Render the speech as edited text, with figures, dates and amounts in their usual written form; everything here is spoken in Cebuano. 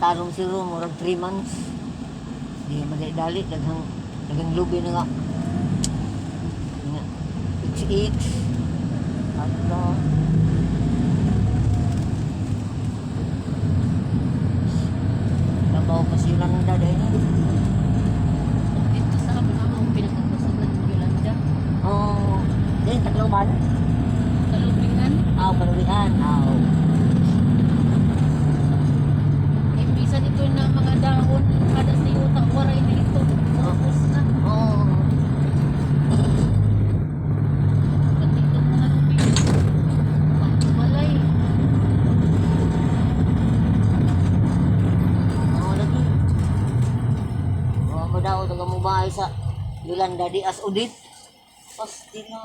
Tarong siguro murag 3 months. Di madali-dali, daghang daghang lubi na nga. Nga XX. Ato. Kabaw pa si Yolanda dahil. Dito sa amin ang pinagkakasalan ng Yolanda. Oh, din Tacloban. Kalubingan. Aw, Kalubihan. Aw. Eh, bisan ito na mga dahon. Kada sa yuta, waray dito. Ubus na. Oh. Pati itong mga lubing. Balay. Oo, lagi. Oo, mo daw taga mo bahay sa Yolanda di as udit. Pasti na.